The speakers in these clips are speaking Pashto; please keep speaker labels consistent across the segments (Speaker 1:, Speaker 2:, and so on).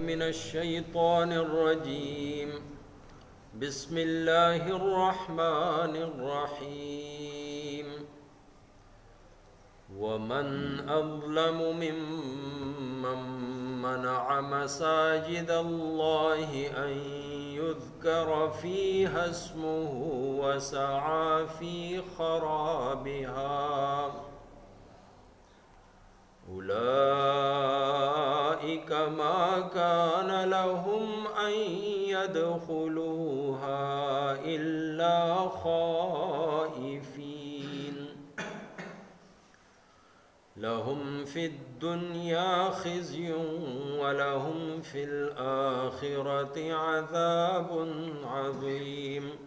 Speaker 1: من الشيطان الرجيم. بسم الله الرحمن الرحيم. ومن أظلم ممن منع مساجد الله أن يذكر فيها اسمه وسعى في خرابها أولئك ما كان لهم أن يدخلوها إلا خائفين لهم في الدنيا خزي ولهم في الآخرة عذاب عظيم.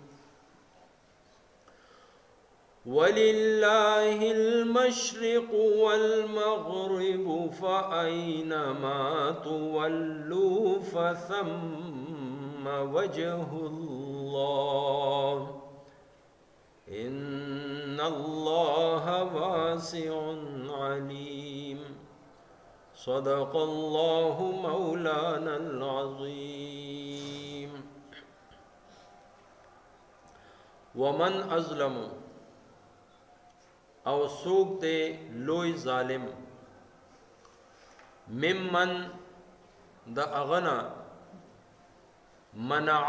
Speaker 1: ولله المشرق والمغرب فأينما تولوا فثم وجه الله إن الله واسع عليم. صدق الله مولانا العظيم. ومن أظلم او سوک دے لوی ظالم ممن د اغنا منع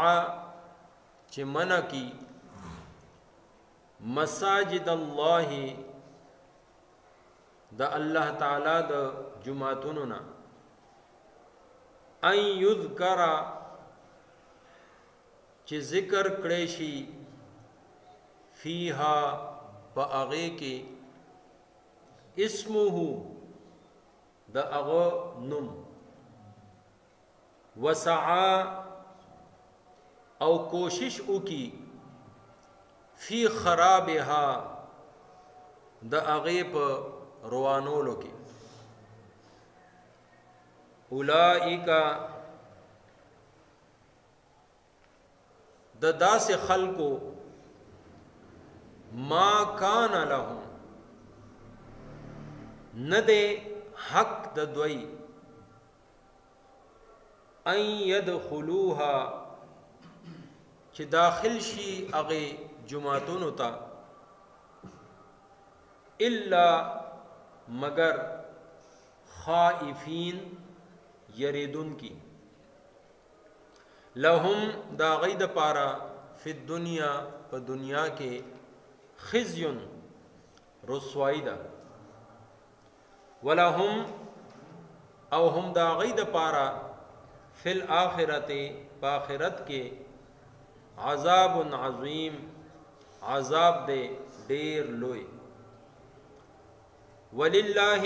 Speaker 1: چې منع کی مساجد الله د الله تعالی د جماعتونو نه ان یذکر چې ذکر کړی شي فیها په هغې کې اسمه د هغه نوم وسعا او کوشش وکي فی خرابها د هغې په روانولو کې. اولئک د داسې خلکو ما کان لهم نه دی حق د دوی ان يدخلوها چې داخل شي هغې جوماتونو ته الا مگر خائفین یریدون کی. لهم د هغوی دپاره فی الدنیا په دنیا کې خزي رسوائی ده، ولهم او هم د هغوی دپاره فی الآخرت په آخرت کې عذاب عظیم عذاب دی ډیر لوی. ولله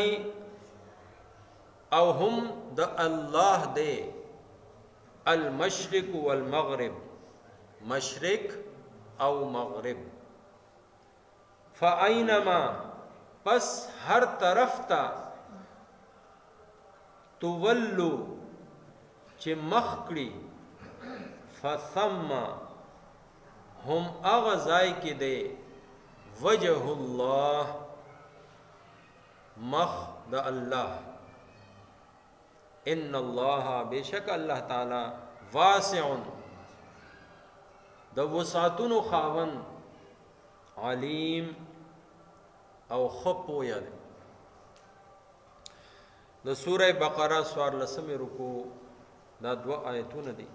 Speaker 1: او هم د الله دی المشرق والمغرب مشرق او مغرب. فأینما پس هر طرف ته تولو چې مخ کړي فثم هم هغه ځای کې دی وجه الله مخ د الله. ان الله بشک الله تعالی واسع د وسعتونو خاوند علیم او ښه پوهه دی. د سوره بقره 14 رکوع دا دوه آیتونه دي.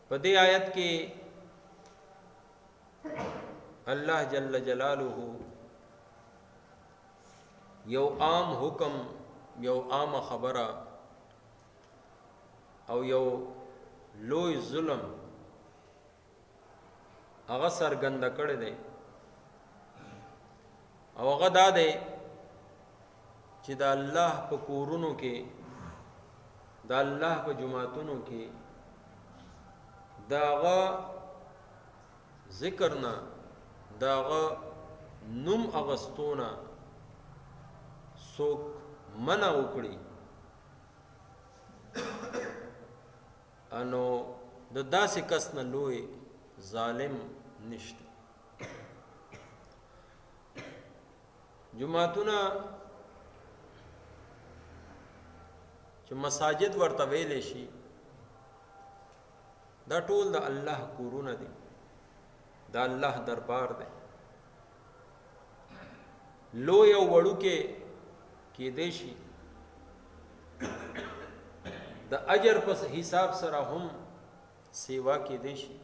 Speaker 1: په دې آیت کې الله جل جلاله یو عام حکم، یو عام خبره او یو لوی ظلم هغه څرګند کړی دی، او هغه دا دی چې د الله په کورونو کې، د الله په جوماتونو کې د هغه ذکر نه، د هغه نوم اغستو نه څوک منع وکړي، انو د داسې کس نه لوی ظالم نشته. جماعتونه چې مساجد ورته ویلی شي، دا ټول د الله کورونه دي، د الله دربار دی. لوی او وړوکی کېدی شي، د اجر په حساب سره هم سیوا کېدی شي،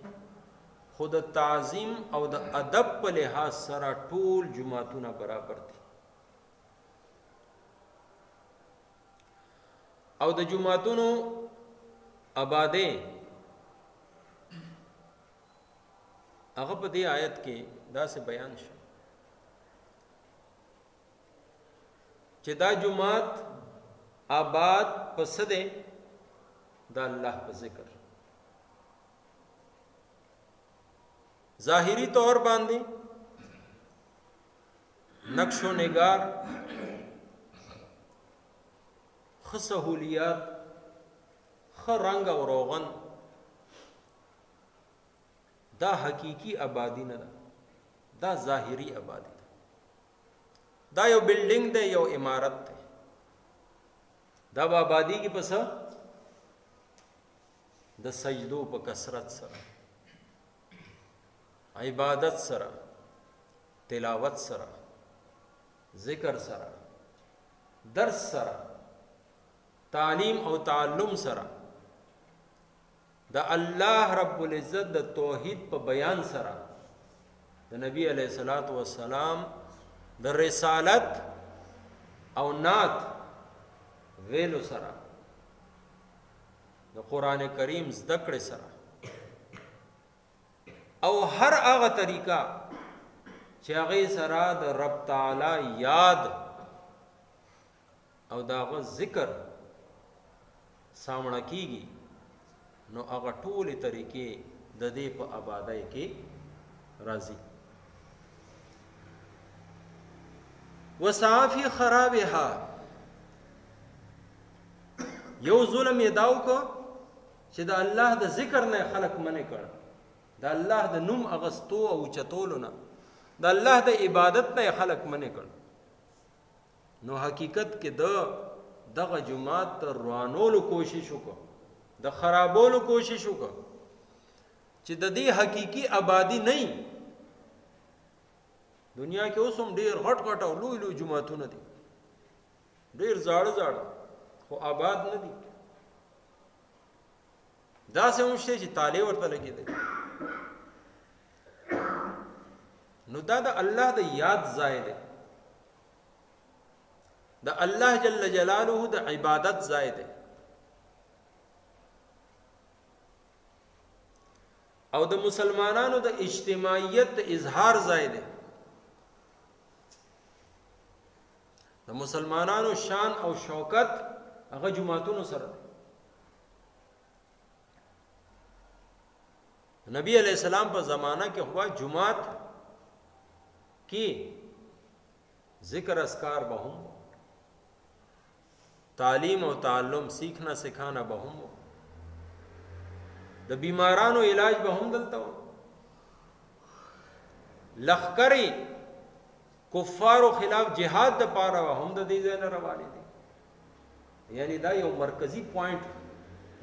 Speaker 1: خو د تعظیم او د ادب په لحاظ سره ټول جوماتونه برابر دي. او د جوماتونو آبادې هغه په دې آیت کې داسې بیان شو چې دا جومات آباد په څه دی؟ د الله په ذکر. ظاهری طور باندې نقش و نگار، ښه سهولیات، ښه رنګ او روغن، دا حقیقي آبادی نه ده، دا ظاهری آبادی ده. دا یو بلډینګ دی، یو عمارت دی، دا به آبادی کې پس د سجدو په کثرت سره، عبادت سره، تلاوت سره، ذکر سره، درس سره، تعلیم او تعلم سره، د الله رب العزت د توحید په بیان سره، د نبی علیہ الصلوۃ والسلام د رسالت او نعت ویلو سره، د قرآن کریم زده کړې سره، او هر هغه طریقه چې هغې سره د رب تعالی یاد او د هغه ذکر سامڼه کیږي، نو هغه ټولې طریقې د دې په آبادۍ کې راځي. وسعى فی خرابها، یو ظلم یې دا وکړ چې د الله د ذکر نه خلک منع کړ، د الله د نوم اغستو او چتولو نه، د الله د عبادت نه خلک منع کړ. نو حقیقت کې د دغه جومات د روانولو کوشش وکړ، د خرابولو کوشش وکړ چې د دې حقیقي آبادی نه. دنیا کې اوس هم ډېر غټ غټ او لوی لوی جوماتونه دي، ډېر زاړه زاړه، خو آباد نه دي. داسې هم شته چې تالې ورته لګېدلې. نو دا د الله د یاد ځای دی، د الله جل جلاله د عبادت ځای دی، او د مسلمانانو د اجتماعیت د اظهار ځای دی. د مسلمانانو شان او شوکت هغه جوماتونو سره دی. نبی علیہ السلام په زمانہ کې خو جومات کې ذکر اذکار به هم، تعلیم او تعلم، سیکھنا سکھانا به هم، د بیمارانو علاج به هم دلته و. لښکرې کفارو خلاف جهاد د پاره هم د دې ځای نه روانې دي. یعنی دا یو مرکزی پوینټ،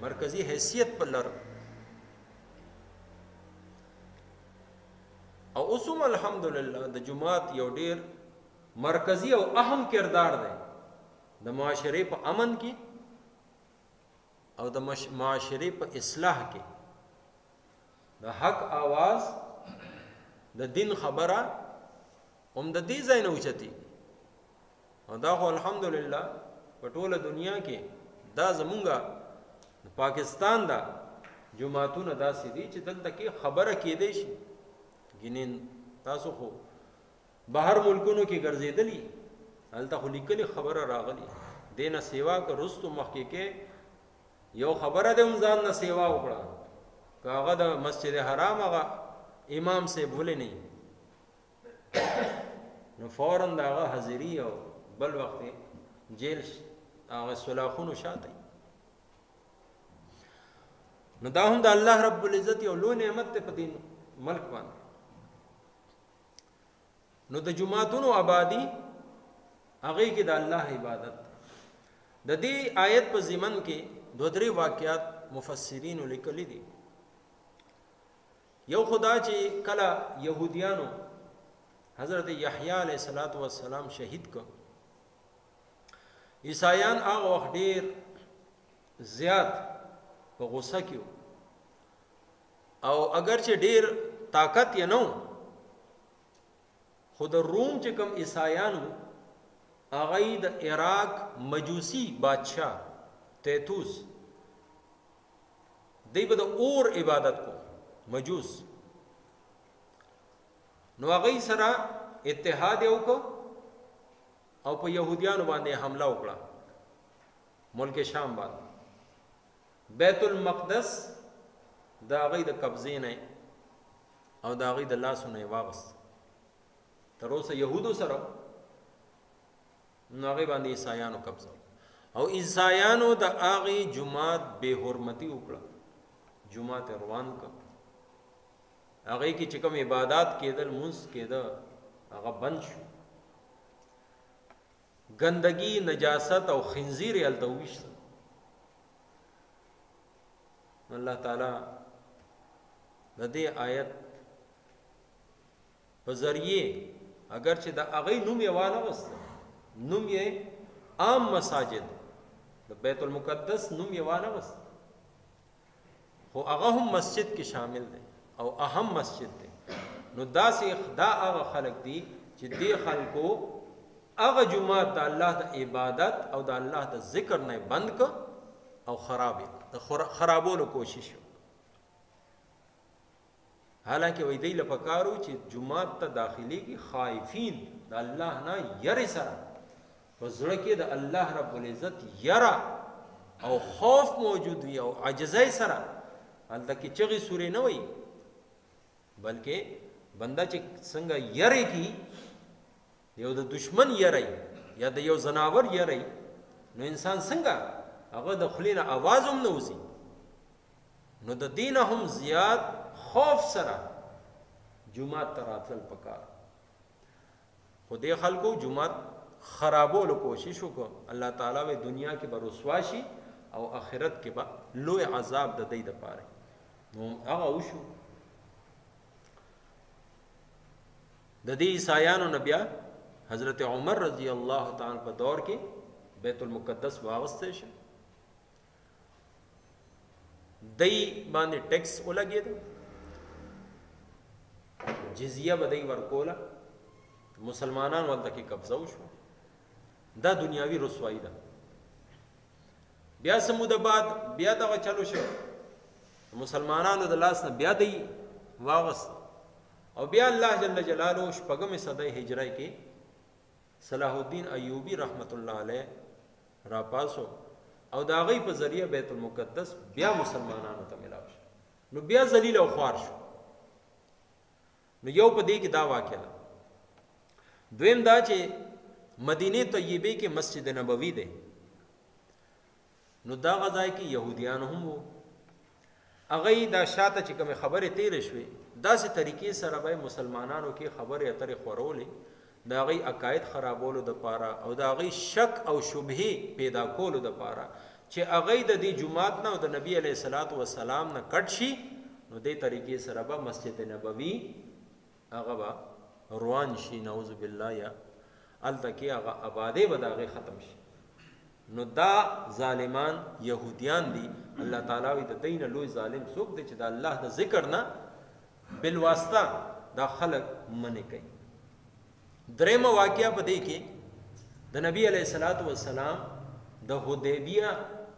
Speaker 1: مرکزی حیثیت په لر. او اوس هم الحمدلله د جومات یو ډیر مرکزی او اهم کردار دی د معاشرې په امن کې او د معاشرې په اصلاح کې. د حق آواز، د دین خبره هم د دې ځای نه اوچتي. او دا خو الحمدلله په ټوله دنیا کې دا زمونږه پاکستان دا جوماتونه داسې دي چې دلته کې خبره کېدی شي. ګینې تاسو خو بهر ملکونو کې ګرځېدلی، هلته خو لیکلې خبره راغلي، دې نه سیوا که رستو مخکې کې یو خبره دې هم ځان نه سیوا وکړه، که هغه د مسجد حرام هغه امام صاحب ولې نه، نو فوراً د هغه حاضري او بل وخت جیل هغه سلاخونو شاته. نو دا هم د الله رب العزت یو لوی نعمت دی په دې ملک باندې. نو د جوماتونو آبادی هغې کې د الله عبادت. د دې آیت په ضمن کې دوه درې واقعات مفسرینو لیکلي دي. یو خدا چې کله یهودیانو حضرت یحیی علیه الصلاة والسلام شهید کړ، عیسایان هغه وخت ډیر زیات په غوسه کې او اگر چې ډیر طاقت یې نه و، خو د روم چې کوم عیسایان وو هغه یې د عراق مجوسي بادشاه تیتوس دی به د اور عبادت کو مجوس، نو هغه یې سره اتحاد یې وکړ او په یهودیانو باندې حمله وکړه ملک شام باندې. بیت المقدس د هغوی د قبضې نه او د هغوی د لاسو نه یې واغست. تر اوسه یهودو سره نو هغې باندې عیسایانو قبضه او عیسایانو د هغې جومات بې حرمتي وکړه، جومات یې روان کړ، هغې کې چې کوم عبادات کېدل لمونځ کېده هغه بند شو، ګندګي نجاست او خنزیر یې هلته وویشته. الله تعالی د دې آیت په ذریعه اگر چې د هغې نوم یې وانه غوسته، نوم یې عام مساجد د بیت المقدس نوم یې وانه غوسته، خو هغه هم مسجد کې شامل دی او اهم مسجد دی. نو داسې دا هغه خلک دي چې دې خلکو هغه جومات د الله د عبادت او د الله د ذکر نه بند کړ او خراب یې کړ، د خرابولو کوشش وکړ. حالانکه وایي دی له پکار و چې جومات ته داخلېږي خائفین د الله نه یرې سره، په زړه کې د الله رب العزت یره او خوف موجود وي او عاجزۍ سره، هلته کې چغې سورې نه وایي، بلکې بنده چې څنګه یرې کي یو د دشمن یری یا د یو ځناور یری، نو انسان څنګه هغه د خولې نه اواز هم نه وځي، نو د دې نه هم زیات خوف سره جومات ته راتلل پکار. خو دې خلکو جومات خرابولو کوشش وکړو. الله تعالی وایي دنیا کې به رسوا شي او آخرت کې به لوی عذاب د دی دپاره. نو هغه وشو. د دې عیسایانو نه بیا حضرت عمر رضی الله تعالی په دور کې بیت المقدس واغستی شو، دی باندې ټیکس ولګېده، جزیه به دی ورکوله، مسلمانان ورته کې قبضه وشوه. دا دنیاوي رسوایی ده. بیا څه موده بعد بیا دغه چلو شو، مسلمانانو د لاس نه بیا دی واغست او بیا الله جل جلاله شپږمې صدۍ هجرۍ کې صلاح الدین ایوبي رحمت الله علیه راپاسو او د هغې په ذریعه بیت المقدس بیا مسلمانانو ته ملاو شو. نو بیا ذلیل او خوار شو. نو یو په دې کې دا واقعه ده. دویم دا چې مدینه طیبې کې مسجد نبوي دی، نو دغه ځای کې یهودیان هم وو. هغوی دا شاته چې کومې خبرې تېرې شوې داسې طریقې سره به مسلمانانو کې خبرې اترې خورولې، د هغوی عقاید خرابولو دپاره او د هغوی شک او شبهې پیدا کولو دپاره چې هغوی د دې جومات نه او د نبي علیه الصلاة والسلام نه کټ شي، نو دې طریقې سره به مسجد نبوي هغه به روان شي، نعوذ بالله، یا هلته کې هغه آبادۍ به د هغې ختم شي. نو دا ظالمان یهودیان دي. الله تعالی وایي د دوی نه لوی ظالم څوک دی چې د الله د ذکر نه بالواسطه دا خلک منع کوي. درېیمه واقعه په دې کې د نبی علیه الصلاة والسلام د حدیبیه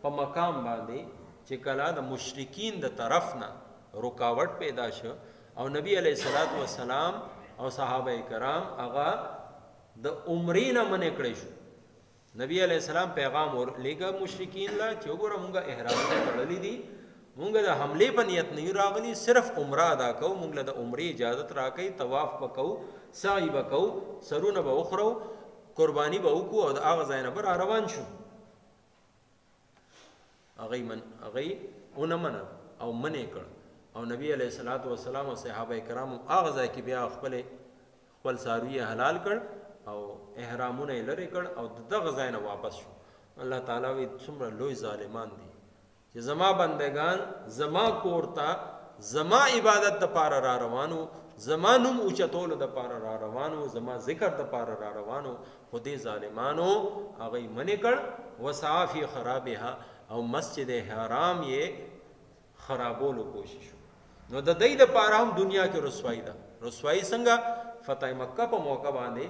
Speaker 1: په مقام باندې چې کله د مشرکین د طرف نه رکاوټ پیدا شو او نبی علیه الصلاة والسلام او صحابه کرام هغه د عمرې نه منع کړی شو. نبی علیه السلام پیغام ورلېږه مشرکین له چې وګوره مونږ احرامونه تړلي دي، مونږ د حملې په نیت نه یو راغلي، صرف عمره ادا کوو، مونږ له د عمرې اجازت راکوي، طواف به کوو، سعی به کوو، سرونه به وخورو، قرباني به وکړو او د هغه ځای نه به را روان شو. هغوی ونه منل او منع کړ او نبی علیه الصلاة والسلام او صحابه کرام هغه ځای کې بیا خپل څاروي یې حلال کړ او احرامونه یې لرې کړ او د دغه ځای نه واپس شو. الله تعالی وی څومره لوی ظالمان دي چې زما بندگان زما کور ته زما عبادت د پاره را روانو، زما نوم اوچتولو د پاره را روانو، زما ذکر د پاره را روانو، خو دې ظالمانو هغه یې منې کړ. وسعا فی خرابها، او مسجد حرام یې خرابولو کوشش. نو د دې د پاره هم دنیا کې رسوایی ده. رسوایی څنګه؟ فتح مکه په موقع باندې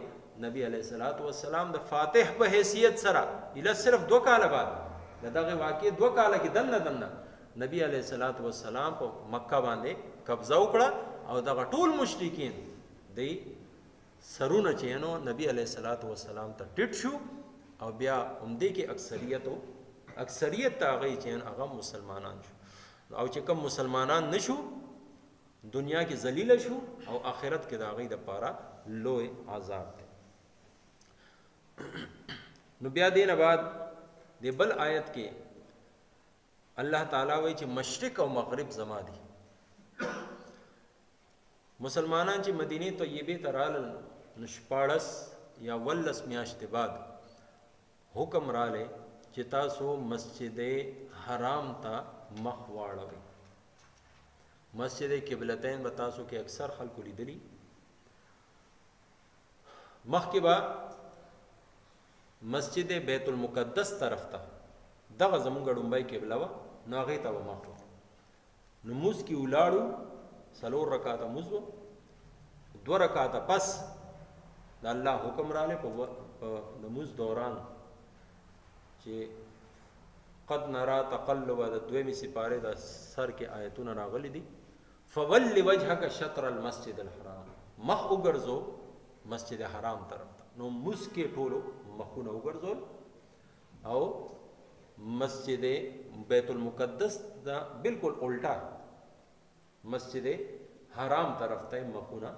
Speaker 1: نبی علیه الصلاۃ والسلام د فاتح په حیثیت سره اله صرف 2 کاله بعد د دغه واقع 2 کاله کې دنه دنه نبی علیه الصلاۃ والسلام په مکه باندې قبضه وکړه او دغه ټول مشرکین دی سرونه چې نو نبی علیه الصلاۃ والسلام ته ټیټ شو. او بیا هم دې کې اکثریت ته هغه چې هغه مسلمانان شو. او چې کوم مسلمانان نشو دنیا کې ذلیل شو او آخرت کې د هغې دپاره لوی عذاب دی. نو بیا دې نه بعد د بل آیت کې الله تعالی وایي چې مشرق او مغرب زما دي. مسلمانان چې مدینې طیبې ته رالل نو 16 یا 18 میاشتې بعد حکم رالی چې تاسو مسجد حرام ته مخ واړوئ. مسجد قبلتین به تاسو کې اکثر خلکو لیدلی. مخکې به مسجد بیت المقدس طرف ته دغه زمونږ ړومبۍ قبله وه، نو هغې ته به مخ وه. نو مونځ کې ولاړو، 4 رکعته مونځ وه، 2 رکعته پس د الله حکم راغلی په د مونځ دوران چې قد نرا تقلب د دویمې سپارې د سر کې آیتونه راغلي دي، فول وجهک شطر المسجد الحرام، مخ وګرځو مسجد حرام طرف ته. نو مونځ کې ټولو مخونه وګرځول او مسجد بیت المقدس دا بالکل الټا مسجد حرام طرف ته مخونه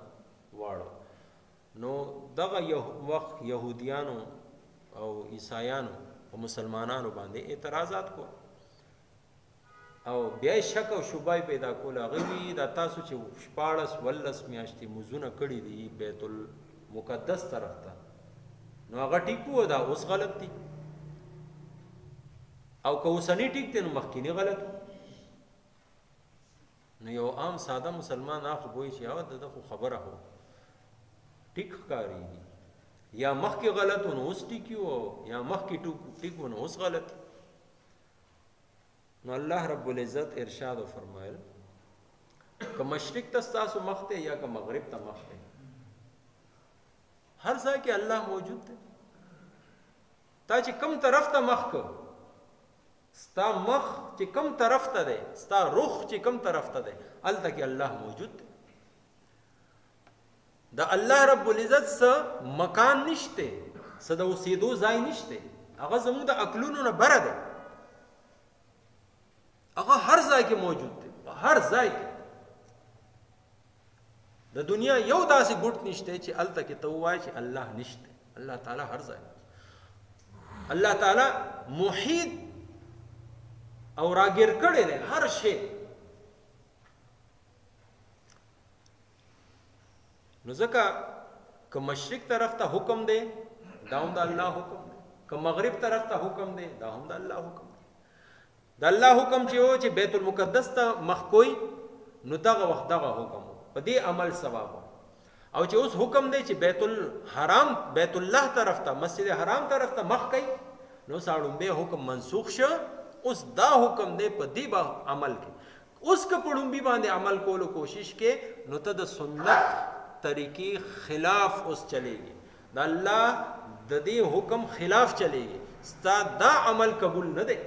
Speaker 1: واړو. نو دغه وخت یهودیانو او عیسایانو او مسلمانانو باندې اعتراضات کول او بیا شک او شبهه پیدا کول. هغه وی دا تاسو چې 16 18 میاشتې مزونه کړي دي بیت المقدس طرف ته، نو هغه ټیک وو، دا اوس غلط دي، او که اوسنی ټیک دی نو مخکینی غلط. نو یو عام ساده مسلمان هغه خو پوه شي او د ده خو خبره خو ټیک ښکارېږي، یا مخکې غلط و نو اوس ټیک یو، یا مخکې ټیک و نو اوس غلط. نو الله رب العزت ارشاد وفرمایل که مشرق ته ستاسو مخ دی یا که مغرب ته مخ دی، هر ځای کې الله موجود دی. تا چې کوم طرف ته مخ کو، ستا مخ چې کوم طرف ته دی، ستا رخ چې کوم طرف ته دی، هلته کې الله موجود دی. د الله رب العزت څه مکان نشته، څه د اوسېدو ځای نشته، هغه زموږ د عقلونو نه بره دی، هغه هر ځای کې موجود دی، هر ځای کې. د دنیا یو داسې ګوټ نشته چې هلته کې ته ووایې چې الله نشته. الله تعالی هر ځای، الله تعالی محیط او راګیر کړی دی هر شی. نو ځکه که مشرق طرف ته حکم دی دا هم د الله حکم دی، که مغرب طرف ته حکم دی دا هم د الله حکم دی. د الله حکم چې و چې بیت المقدس ته مخ کوی نو دغه وخت دغه حکم و، په دې عمل ثواب. او چې اوس حکم دی چې بیت الحرام بیت الله طرف ته مسجد حرام طرف ته مخ کوي، نو ساړومبی حکم منسوخ شو، اوس دا حکم دی په دې به عمل کې. اوس که په ړومبي باندې عمل کولو کوشش کې نو ته د سنت طریقې خلاف اوس چلېږي، د الله د دې حکم خلاف چلېږي، ستا دا عمل قبول نه دی.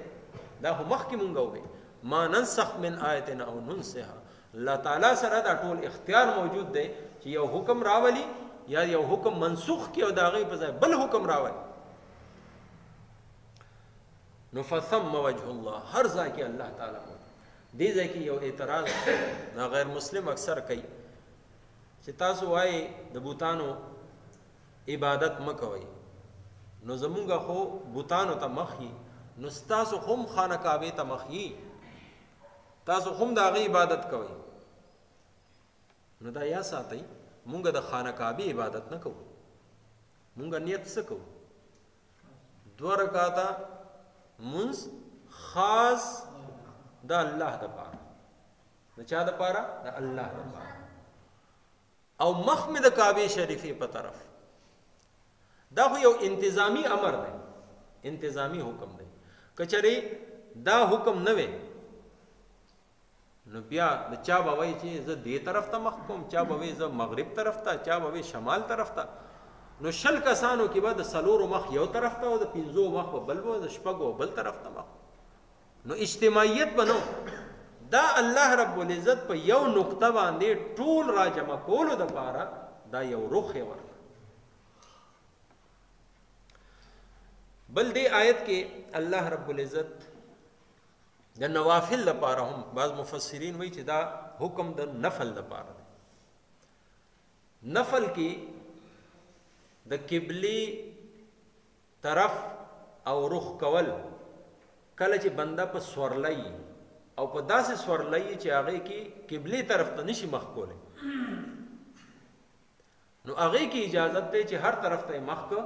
Speaker 1: دا خو مخکې مونږ وویل ما ننسخ من آیت او ننسها، الله تعالی سره دا ټول اختیار موجود دی چې یو حکم راولي یا یو حکم منسوخ کړي او د هغې په ځای بل حکم راولي. نو فثم وجه الله، هر ځای کې الله تعالی موجود. دې ځای کې یو اعتراض دا غیر مسلم اکثر کوي چې تاسو وایئ د بوتانو عبادت مه کوئ، نو زمونږ خو بوتانو ته مخ یي، نو ستاسو هم خانه کعبې ته مخ یي، تاسو هم د هغې عبادت کوئ. نو دا یا ساتئ مونږ د خانه کعبې عبادت نه کوو، مونږ نیت څه کوو؟ 2 رکعته مونځ خاص د الله د پاره، د چا د پاره؟ د الله د پاره، او مخ مې د کعبې شریفې په طرف. دا خو یو انتظامی امر دی، انتظامی حکم دی. که چېرې دا حکم نه وي نو بیا د چا به وایي چې زه دې طرف ته مخ کوم، چا به وایي زه مغرب طرف ته، چا به وایي شمال طرف ته. نو 20 کسانو کې به د 4 مخ یو طرف ته او د 5 مخ به بل و، د 6 بل طرف ته مخ. نو اجتماعیت به نو. دا الله رب العزت په یو نقطه باندې ټول را جمع کولو دپاره دا یو رخ یې ورکړ. بل دې آیت کې الله رب العزت د نوافل لپاره هم بعض مفسرین وایي چې دا حکم د نفل لپاره دی. نفل کې د قبلې طرف او رخ کول کله چې بنده په سورلی او په داسې سورلی چې هغې کې قبلې طرف ته نشي مخ کولی، نو هغې کې اجازت دی چې هر طرف ته یې مخ که،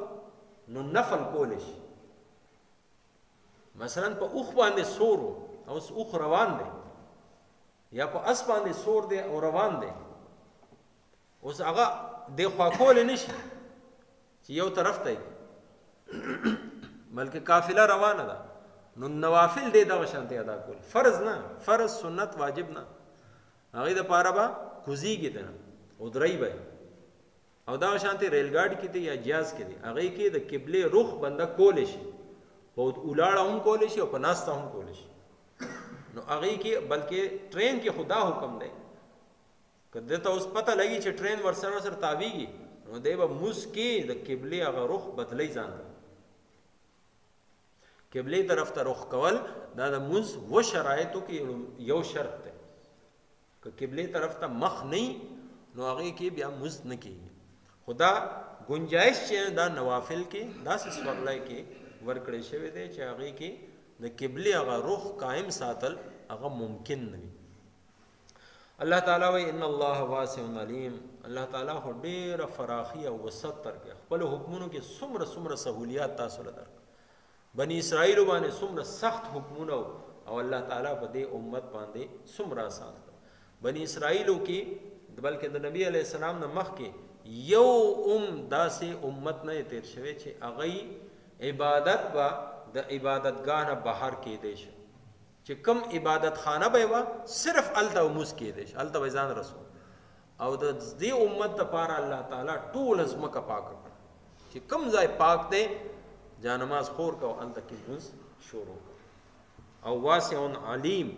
Speaker 1: نو نفل کولی شي. مثلا په اوښ باندې سور و او اوس اوښ روان دی، یا په اس باندې سور دی او روان دی، اوس هغه دې خوا کولی نه شي چې یو طرف ته یې، بلکې قافله روانه ده، نو نوافل دې دغه شانتې ادا کول، فرض نه، فرض سنت واجب نه، هغې دپاره به کوزیږي دی نه ودرئ به، او دغه شانتې ریل ګاډي کې دی یا جهاز کې دی، هغې کې د قبلې رخ بنده کولی شي، په ولاړه هم کولی شي او په ناسته هم کولی شي. نو هغې کې بلکې ټرین کې خو دا حکم دی، که ده ته اوس پته لګي چې ټرین ورسره ورسره تاویږي، نو دی به موس کې د قبلې هغه رخ بدلی ځان ته. قبلې طرف ته رخ کول دا د مونځ و شرایطو کې یو شرط دی. که قبلې طرف ته مخ نه نو هغې کې بیا مونځ نه کېږي. خو دا گنجایش چې دا نوافل کې داسې سورلی کې ورکړی شوی دی چې هغې کې د قبلې هغه رخ قایم ساتل هغه ممکن نه وي. الله تعالی وایي ان الله واسع علیم. الله تعالی خو ډېره فراخي او وسعت درکړي، خپلو حکمونو کې څومره څومره سهولیات تاسو له درکړي. بني اسرائیلو باندې څومره سخت حکمونه او الله تعالی په دې امت باندې څومره آسان کړ. بني اسرائیلو کې بلکې د نبی علیه السلام نه مخکې یو داسې امت نه تیر شوی چې هغوی عبادت به د عبادتګاه نه بهر کېدی شي، چې کوم عبادت خانه به وه صرف هلته لمونځ کېدی شي، هلته به ځان رسو. او د دې امت دپاره الله تعالی ټوله ځمکه پاکه کړه چې کوم ځای پاک دی جانماز خور کو هلته کې لمونځ شروع کړه. او واسع علیم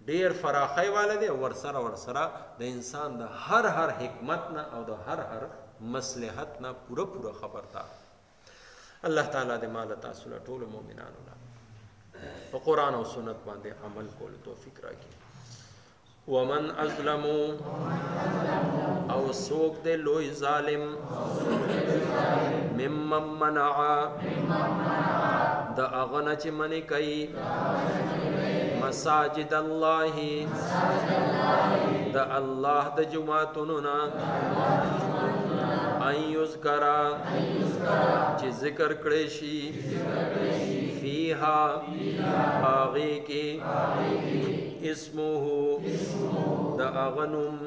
Speaker 1: ډیر فراخی والا دی، ورسره ورسره د انسان د هر هر حکمت نه او د هر هر مصلحت نه پوره پوره خبردار. الله تعالی دې مال تاسو له ټولو مؤمنانو له په قرآن او سنت باندې عمل کولو توفیق راکړي. ومن ازلم او څوک دی لوی ظالم ممن منع د هغه نه چې منې کوي مساجد الله د الله د جوماتونو نه ان یذکر چې ذکر کړی شي فیها هغې کې اسمه د هغه نوم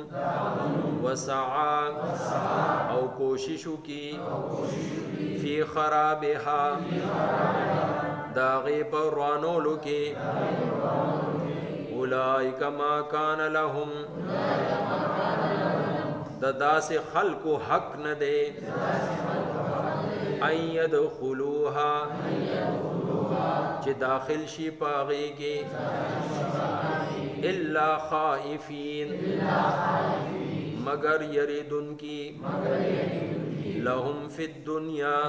Speaker 1: وسعا او کوشش وکړي فی خرابها د هغې په ورانولو کې اولئک ما کان لهم د داسې خلکو حق نه دی ان یدخلوها چې داخل شي په هغې کې الا خائفین مگر یریدونکي لهم فی الدنیا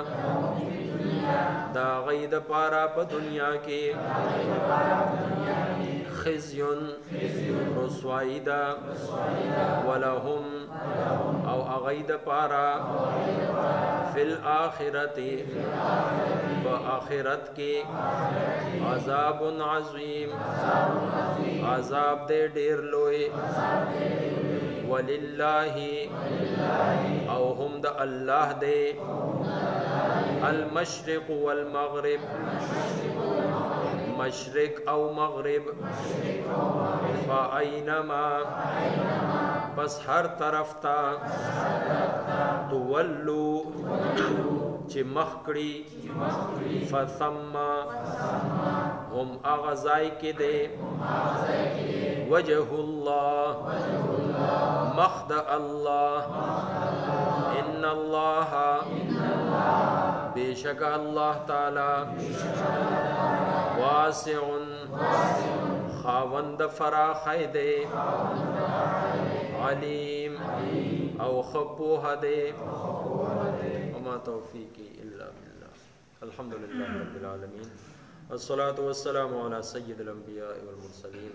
Speaker 1: د هغوی دپاره په دنیا کې خزي رسوایی ده ولهم او هغوی دپاره فی الآخرة په آخرت کې عذاب عظیم عذاب دی ډېر لوی. ولله او هم د الله دی المشرق والمغرب مشرق او مغرب. فاینما پس هر طرف ته تولو چې مخ کړي، فثم هم هغه ځای کې دی وجه الله مخ د الله. ان الله بشک الله تعالی واسع خاوند فراخی دی، علیم او خپوه دی. وما توفیقی الا بالله. الحمد لله رب العالمین، الصلاة والسلام على سيد الأنبياء والمرسلين.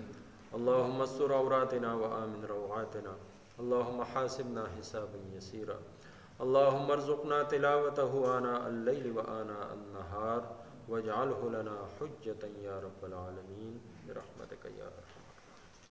Speaker 1: اللهم استر عوراتنا وآمن روعاتنا، اللهم حاسبنا حسابا يسيرا، اللهم ارزقنا تلاوته آناء الليل وآناء النهار، واجعله لنا حجة يا رب العالمين برحمتك.